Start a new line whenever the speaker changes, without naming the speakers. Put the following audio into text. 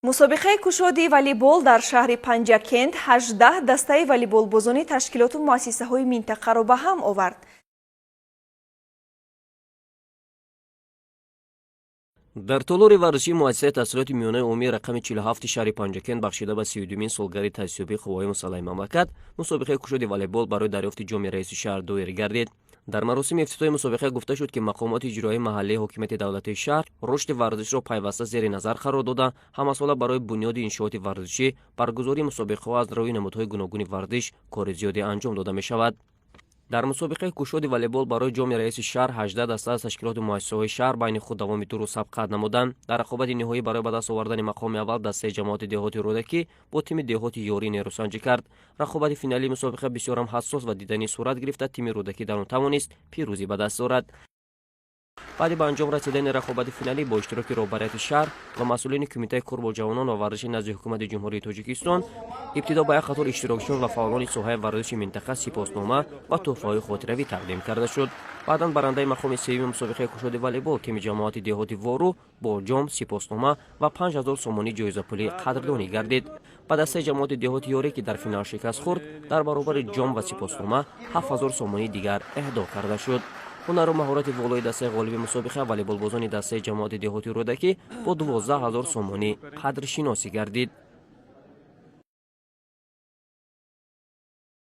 Мусобиқаи кушоди волейбол дар шаҳри Панҷакент 18 дастаи волейболбозони ташкилоту муассисаҳои минтақаро ба ҳам овард.
Дар толори варзишии муассисаи таҳсилоти миёнаи умумии рақами 47 шаҳри Панҷакент, бахшида ба 32-мин солгарди таъсисёбии қувваҳои мусаллаҳи мамлакат, мусобиқаи кушоди волейбол барои дарёфти ҷоми раиси шаҳр доир гардид. Дар маросими ифтитоҳи мусобиқа гуфта шуд, ки мақомоти иҷроияи маҳаллии ҳокимияти давлатии шаҳр рушди варзишро пайваста зери назар қарор дода, ҳамасола барои бунёди иншооти варзишӣ, баргузории мусобиқаҳо аз рӯи намудҳои гуногуни варзиш кори зиёде анҷом дода мешавад. Дар мусобиқаи кушоди волейбол барои ҷоми раиси шаҳр 18 даста аз ташкилоту муассисаҳои шаҳр байни худ давоми 2 рӯз сабқат намуданд. Дар рақобати ниҳоӣ барои ба даст овардани мақоми аввал дастаи ҷамоати деҳоти Рӯдакӣ бо тими деҳоти Ёрӣ нерӯсанҷӣ кард. Рақобати финалии мусобиқа бисёрам ҳассос ва диданӣ сурат гирифта, тими Рӯдакӣ дар он тавонист пирӯзӣ ба даст орад. Баъди ба анҷом расидани рақобати финалӣ бо иштироки роҳбарияти шаҳр ва масъулини Кумитаи кор бо ҷавонон ва варзиши назди Ҳукумати Ҷумҳурии Тоҷикистон, ибтидо ба як қатор иштирокчиён ва фаъолони соҳаи варзиши минтақа сипоснома ва тӯҳфаҳои хотиравӣ тақдим карда шуд. Баъдан барандаи мақоми сеюми мусобиқаи кушоди волейбол, тими ҷамоати деҳоти Вору, бо ҷом, сипоснома ва 5000 сомонӣ ҷоизапулӣ қадрдонӣ гардид. Ба дастаи ҷамоати деҳоти Ёрӣ, ки дар финал шикаст хӯрд, дар баробари ҷом ва сипоснома 7000 сомонии дигар эҳдо карда шуд. Ҳунару маҳорати волои дастаи ғолиби мусобиқа, волейболбозони дастаи ҷамоати деҳоти Рӯдакӣ, бо 12 000 сомонӣ қадршиносӣ гардид.